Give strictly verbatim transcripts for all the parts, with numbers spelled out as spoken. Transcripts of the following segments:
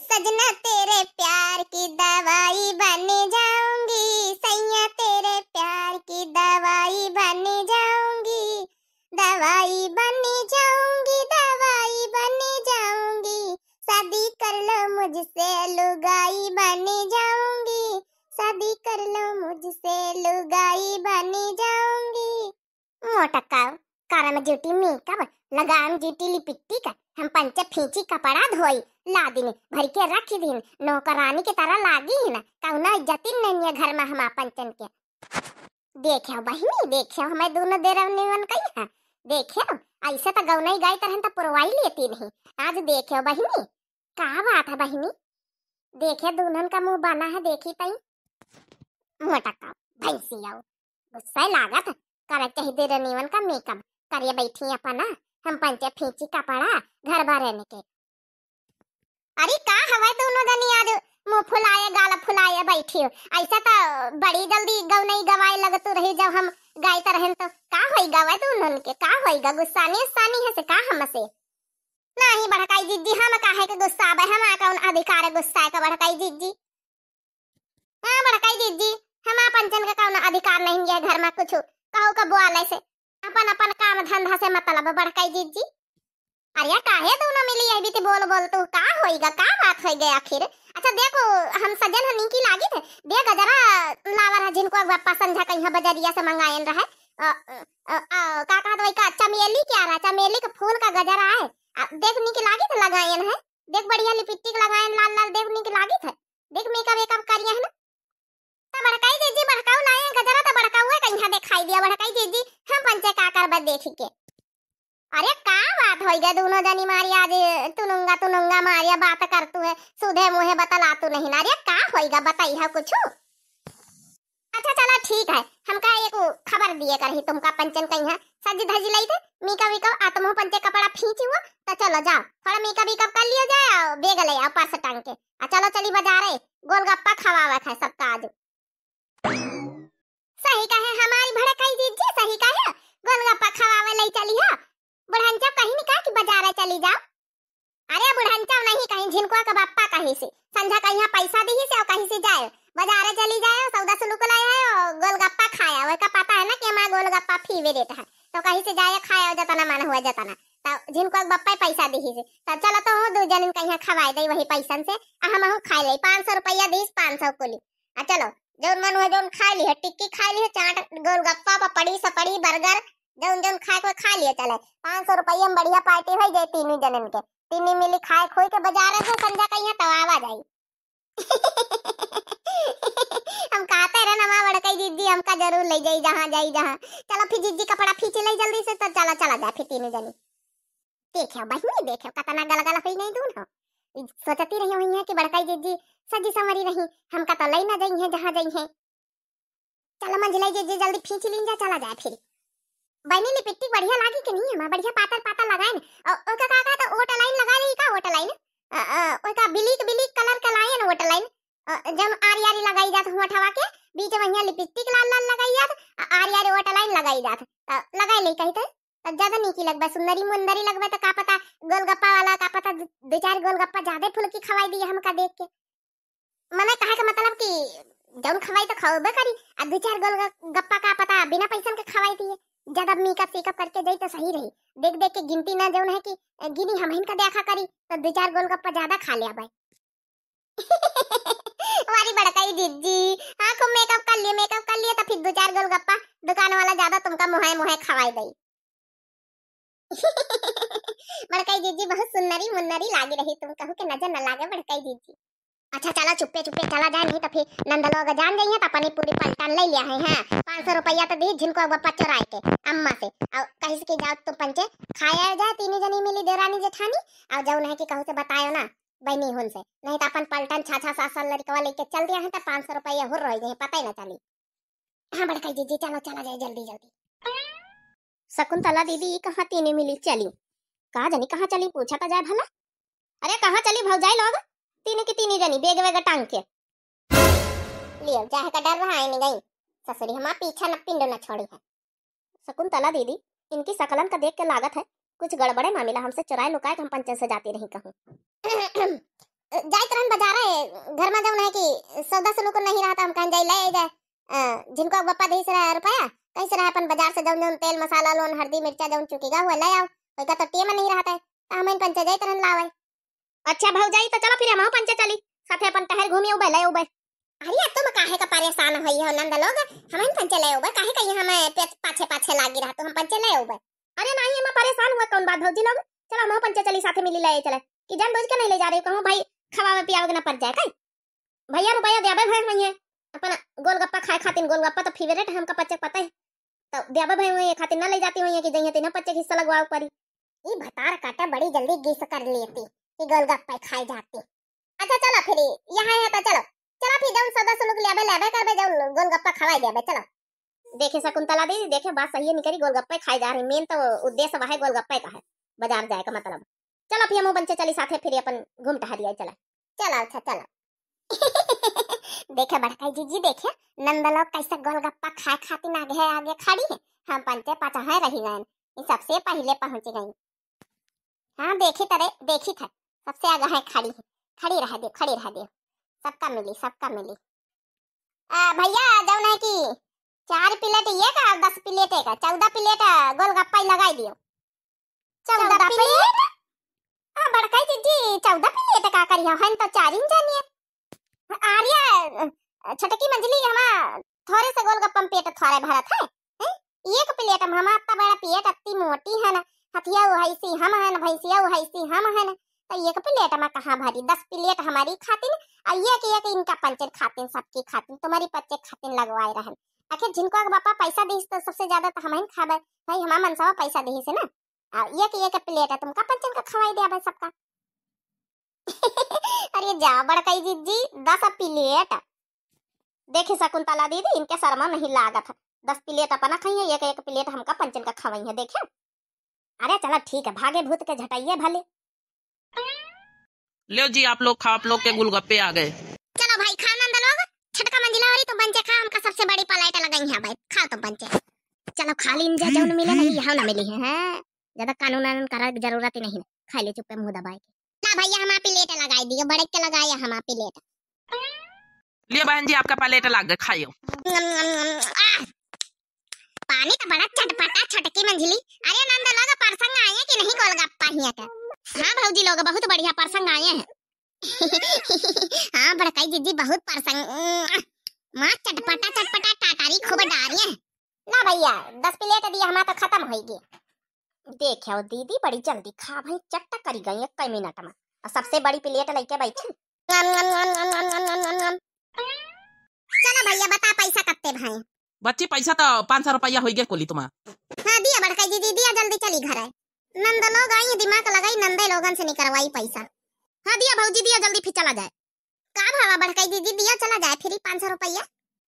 सजना तेरे प्यार की दवाई बन जाऊंगी, सैया तेरे प्यार की दवाई बन जाऊंगी, दवाई बन जाऊंगी, दवाई बन जाऊंगी, शादी कर लो मुझसे लुगाई बन जाऊंगी, शादी कर लो मुझसे लुगाई बन जाऊंगी। मोटक्का, करम जूटी मेकअप, लगाम जूटी लिपिस्टिक, हम पंचे फींची कपड़ा धोई, लादिन भर के रख दिन, नौकरानी की तरह लागी है ना, कौनो इज्जतिन नहीं है घर में हम पंचन के। देख्यो बहिनी, देख्यो हमें दोनों देरनियन कई है, देख्यो, ऐसे तो गौनई गाई तरहन तो पुरवाई लेती नहीं, आज देख्यो बहिनी, का बात है बहिनी, देखे दुल्हन का मुंह बना है, देखी तई। मोटक्का, भैंसी आओ, गुस्सा लागत, करे चाहिए देरनियन का मेकअप, करिए बैठी अपना, हम पंचे फींची कपड़ा, घर भरे के। अरे का हवे दोनों जनी आज मुंह फुलाए गाल फुलाए बैठी हो? ऐसा तो बड़ी जल्दी गौनई गवाए लगतू रही जब हम गाइत रहन तो। का होई गवे दोनों के, का होई गा? गुस्सानी उस्सानी है से का हमसे? नाही बड़काई जिज्जी, हम काहे के गुस्साबे, हमा कौन अधिकार है गुस्साए का बड़काई जिज्जी? हाँ बड़काई जिज्जी, हमा पंचन का कौन अधिकार नहीं है घर में कुछ कहू का बोले से, अपन अपन काम धंधा से मतलब बड़काई जिज्जी। अरे काहे दोनों मिली यही बीती बोल बोल तू, का होइगा, का बात होइगा आखिर? अच्छा देखो, हम सजन हनी की लागी थे, देख गजरा लावर है जिनको अब गप्पा संझा कहीं बजरिया से मंगायन रहे, अ, अ, अ, अ, का कहत वही का चमेली क्या रहा, चमेली के फूल का गजरा है, आ, देख नीक लागी थे लगायन है, देख बढ़िया लिपस्टिक लगायन लाल लाल, देख नीक लागी थे, देख मेकअप वेकअप करिया है ना। तो बड़काई जिज्जी बड़काऊ लाए गजरा तो बड़काऊ है कहीं दिखाई दिया बड़काई जिज्जी, हम पंचे का करबे देखी के। अरे का बात होई गए दोनों जनी मारी आज तुनुंगा तुनुंगा मारिया बात करतू है, सुधे मुहे बतलातू नहीं ना। अरे का होई गा बताई है कुछ? अच्छा चला ठीक है, हमका एक खबर दिए करही तुमका पंचन कहीं है सज धज लई थे मेकअप वेकअप आ तुम पंचे कपड़ा फींची हुआ तो चलो जाओ थोड़ा मेकअप वेकअप कर लियो जाए और बेग ले आओ पर्स टांग के आ चलो चली बाजारे गोलगप्पा खवावे खाए सबका आज। सही कहे हमारी भड़काई जिज्जी, सही कहे, गोलगप्पा खवावे लई चली हो। बुढ़ंचा कहीं नहीं कहा कि बाजारे चली जाओ। अरे बुढ़ंचा नहीं कहीं झिनकुआ का बप्पा कहीं से, संझा कहीं यहाँ पैसा दी से और कहीं से जाए बाजारे चली जाए, सौदा सुलूक लाए है और गोलगप्पा खाया, वही का पता है ना कि हमारा गोलगप्पा फेवरेट है, तो कहीं से जाए खाया जतना मन हुआ जतना, तो झिनकुआ के बप्पा ही पैसा दी से, तब चलो तो दो जन कहीं खवाए दे वही पैसन से, आ हम खाए ले पाँच सौ रुपया दीस, पाँच सौ कुली। आ चलो, जौन मन हुआ जौन खाए लिहे, टिक्की खाए लिहे, चाट, गोलगप्पा, पपड़ी सपड़ी, बर्गर, जौन जौन खाए को खा लिहे। चले, पाँच सौ रुपया में बढ़िया पार्टी हो जाए तीनों जनन के, तीनों मिली खाए खोई के बाजार से संझा कहिया तब आवा जाई। हम कहते रहे ना माँ बड़कई जिज्जी हमका जरूर ले जाई जहाँ जाई जहाँ। चलो फिर जिज्जी कपड़ा फींच ले जल्दी से, तो चला चला जाए फिर तीनों जनी। देखो बहिनी, देखो कतना गलगल होई गई दून हो। ई सोचती रही हुई है कि बड़काई जिज्जी सजी संवरी रही, हमका तो लई ना जई है जहाँ जई है। चलो मंझिलाई जिज्जी जल्दी फींच लीन जा, चला जाए फिर। बहिनी लिपस्टिक बढ़िया लागी कि नहीं? हमार बढ़िया पातर पातर लगाए न। ओ, ओका का का तो ओट लाइन लगा रही का, ओट लाइन? अ, अ, ओका ब्लैक ब्लैक कलर का लाइन ओट लाइन। अ, जब आरी आरी लगाई जात होठवा के, बीच में यहाँ लिपस्टिक लाल लाल लगाई जात, आ, आरी आरी ओट लाइन लगाई जात। अ, लगाई ले कही तो। तब ज्यादा नीकी लगबे, सुंदरी मुंदरी लगबे, तो का पता गोलगप्पा वाला, का पता दु-, दो चार गोलगप्पा ज्यादा फुलकी खवाई दिए हमका देख के। मने कहे के मतलब कि जौन खवाई तो खवाबे करी, आ दो चार गोलगप्पा का पता बिना पैसन के खवाई दिए। ज्यादा मेकअप सीकअप करके जाई तो सही रही। देख देख के गिनती ना जौन है कि गिनी हमहिन का देखा करी, तो दो चार गोलगप्पा ज्यादा खा ले भाई। वारी बड़काई जिज्जी, हाँ, खूब मेकअप कर लिए, मेकअप कर लिए, तो फिर दो चार गोलगप्पा दुकान वाला ज्यादा तुमका मुहाए मुहाए खवाई दई। बड़काई जिज्जी बहुत सुन्नरी मुन्नरी लागी रही, तुम कहू के नजर न लागे बड़काई जिज्जी। अच्छा चला चुप्पे चुप्पे चला जाए, नहीं तो फिर नंदलो अगर जान जाइए तो अपनी पूरी पलटन ले लिया है। हाँ, पाँच सौ रुपया तो दी झिनको अब बप्पा चोराए के अम्मा से, और कहीं से कि जाओ तुम पंचे खाया जाए, तीनों जनी मिली देरानी जेठानी, और जौन है कि कहू से बतायो ना बहनी हुन से, नहीं तो अपन पलटन छा छा सात सात लड़कवा लेके चल दिया है तो पाँच सौ रुपया हुर रह जाए, पता ही ना चली। हाँ बड़काई जिज्जी, चलो चला जाए जल्दी जल्दी। शकुंतला दीदी, ई कहाँ तीनी मिली चली? का जनी कहाँ चली, पूछा तो जाए भला। अरे कहाँ चली भौजाई लोग? तीनी की तीनी जनी बेग वेग टांग के। लियो, जाहे का डर रहा है, नहीं गई। ससुरी हमार पीछा न पिंड न छोड़ी है। शकुंतला दीदी, इनकी शकलन का देख के लागत है कुछ गड़बड़े मामला, हमसे चुराए लुकाए के हम पंचन से जाती रही कहूँ। जाइत रहन बजारे, घर मा जौन है कि सौदा सुलूक नहीं रहा, त हम कहन जाई ले जाए। अ, झिनकवा के बप्पा देहिस रहा रुपया, कहिस रहा अपन बजार से जौन जौन तेल मसाला लोन हरदी मिर्चा जौन चुकिगा हुआ ले आओ, ओइका तो टेम नहीं रहत है, त हमइन पंचे जाइत रहन लावे। अच्छा भौजाई, त चलो फिर हमहू पंचे चली, साथे अपन टहर घूमी उबे ले उबे। अरे, अब तुम काहे का परेशान होई हो नंद लोग, हमइन पंचे ले उबे, काहे का यहाँ हमें पे-, पाछे पाछे लागी रहा, तो हम पंचे ले उबे। अरे नहीं, एमा परेशान हुआ कौन बात भौजी लोग, चलो हमहू पंचे चली, साथे मिली ले चले, कि जान बूझ के नहीं ले जा रही, कहूँ भाई खवावे पियावे के ना पड़ जाए कहीं। भैया रुपया देबे भय हुई है, अपन गोलगप्पा खाए खातिर, गोलगप्पा तो फेवरेट है हमका, पच्चे पता है, तो देबे भय हुई है खातिर ना ले जाती हुई है कि जइहे तीनों पच्चे हिस्सा लगवावे पड़ी। ई भतार काटा बड़ी जल्दी गिस कर लेती कि गोलगप्पा खाए जाती। अच्छा चलो फिर, यहाँ है तो चलो, चलो फिर जौन सौदा सुलूक लेबे लेबे करबे, जौन गोलगप्पा खवाए देबे, चलो। देखे शकुंतला दीदी, देखे बात सही है निकरी, गोलगप्पे खाए जा रही, मेन तो उद्देश्य वह है गोलगप्पे का है, बजार जाए का मतलब। चलो फिर हमहू पंचे चली साथे, फिर अपन घूम टहरी आई चला। चलो अच्छा चलो। देखे बड़काई जीजी, देखे नंद लोग कैसे गोलगप्पा खाए खातिर आगे है, आगे खड़ी है, हम पंचे पाछा है रही गए, ये सबसे पहले पहुँच गई। हाँ देखी तरे, देखी था, सबसे आगे है खड़ी है, खड़ी रह दे, खड़ी रह दे, सबका मिली, सबका मिली। आ, भैया जौन है कि चार प्लेट ये का, दस प्लेट का, चौदह प्लेट गोलगप्पा ही लगाई दियो। चौदह प्लेट? हाँ बड़काई जीजी, चौदह प्लेट का करिया, हम तो चार ही जानिए। अरे छोटकी मंझली, हमा थोरे से गोलगप्पा में पेट थोरे भरत है, हैं? एक प्लेट में हमा अत्ता बड़ा पेट, अत्ती मोटी है ना, हथिया उहैसी हम है ना, भैंसिया उहैसी हम है ना, तो एक प्लेट में कहाँ भरी? दस प्लेट हमारी खातिन, और एक एक इनका पंचन खातिन, सबकी खातिन, तुम्हारी पच्चे खातिन लगवाए रहन। आखिर झिनकवा के बापा पैसा दीस तो सबसे ज्यादा तो हम ही खाबे भाई, हमार मनसवा पैसा दीस है ना, आ एक एक प्लेट तुमका पंचन का खवाई दे भाई सबका। अरे जा बड़काई जीजी, दस प्लेट। देखे शकुंतला दीदी, इनके शर्मा नहीं लागत है। दस प्लेट अपना खाई है, एक एक प्लेट हमका पंचन का खवाई है, देखे। अरे चला ठीक है, भागे भूत के झटाइए भले। लो जी, आप लोग खाओ, आप लोग के गोलगप्पे आ गए। चलो भाई, खा नंद लोग, छोटका मंझिला वाली तो पंचे खा, हमका सबसे बड़ी प्लेट लगाई है भाई, खाओ तुम पंचे। चलो खा लीन जा, जौन मिले नहीं, यहाँ ना मिली है, हैं? ज्यादा कानून वानून करे के जरूरत ही नहीं है, खा ले चुप्पे मुंह दबाए के। ला भैया, हमार प्लेट लगाई दियो, बड़े के लगाया हमार प्लेट। लिए बहन जी, आपका प्लेट लाग गए, खाइयो। नम, नम, नम, आह! पानी तो बड़ा चटपटा, छोटकी मंझिली। अरे नंद लोग, परसंग आए कि नहीं गोलगप्पा हिया के? हाँ भौजी लोग, बहुत बढ़िया परसंग आए हैं। हाँ बड़काई जीजी, बहुत परसंग, माँ चटपटा चटपटा टाटारी खूब डारिए। ना भैया, दस प्लेट दिया, हमार तो खत्म होई गई। देखो दीदी, बड़ी जल्दी खा भाई, चट्टा करी गई एक मिनट में, और सबसे बड़ी प्लेट लेके बैठी। नम, नम, नम। चलो भैया, बता पैसा कत्ते भाई? बच्ची, पैसा तो पाँच सौ रुपया होई गए कुली तुम्हार। हाँ, दिया बड़काई जीजी, दिया जल्दी चली घर है। नंद लोग आई, दिमाग लगाई, नंदे लोगन से निकरवाई पैसा। हाँ, दिया भौजी, दिया जल्दी, फिर चला जाए। का भावा बड़काई जीजी, दिया चला जाए फिर पाँच सौ रुपया?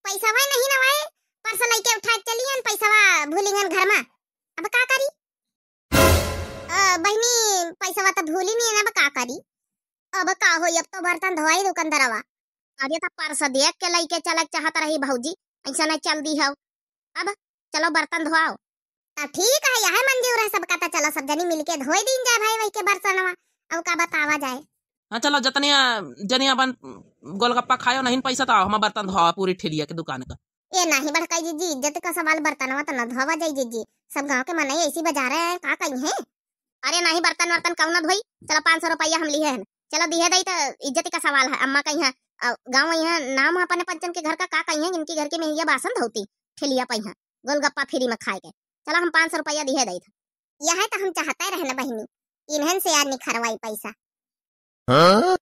पैसा वही नहीं ना वही, पर्स लेके उठा के चली हन, पैसवा भूली हन घर में। अब का करी? अ, बहिनी, पैसवा तो भूली नहीं है ना, अब का करी? अब का होई, अब तो बर्तन धोवाई दुकानदारवा। अरे तो पर्स देख के लेके चलक चाहत रही भौजी, ऐसा नहीं चल दी हो। अब चलो बर्तन धोआओ। तब ठीक है, यह मंजूर है सबका, तो चलो सब जनी मिलके धोए दीन जाए भाई वही के बर्तनवा। अब का बतावा जाए? हाँ चलो, जतनिया जनिया बन गोलगप्पा खायो नहीं पैसा तो आओ, हम बर्तन धोआ पूरी ठेलिया के दुकान का। ए नहीं बड़काई जीजी, इज्जत का सवाल, बर्तनवा तो न धोवा जाई जीजी, सब गाँव के मनई ऐसी बजा रहे हैं, का कही है? अरे नहीं, बर्तन वर्तन कौन धोई, चलो पाँच सौ रुपया हम लिए हैं, चलो दिहे दई तो इज्जत का सवाल है। अम्मा कही है, अ, गाँव यहाँ नाम है अपने पंचन के घर का, का कही है, इनकी घर के मेहरिया बासन धोती, ठेलिया पई है, गोलगप्पा फ्री में खाए के, चलो हम पाँच सौ रुपया दिहे दई था। यह तो हम चाहते रहन बहिनी, इन्हन से यार निखरवाई पैसा। हाँ?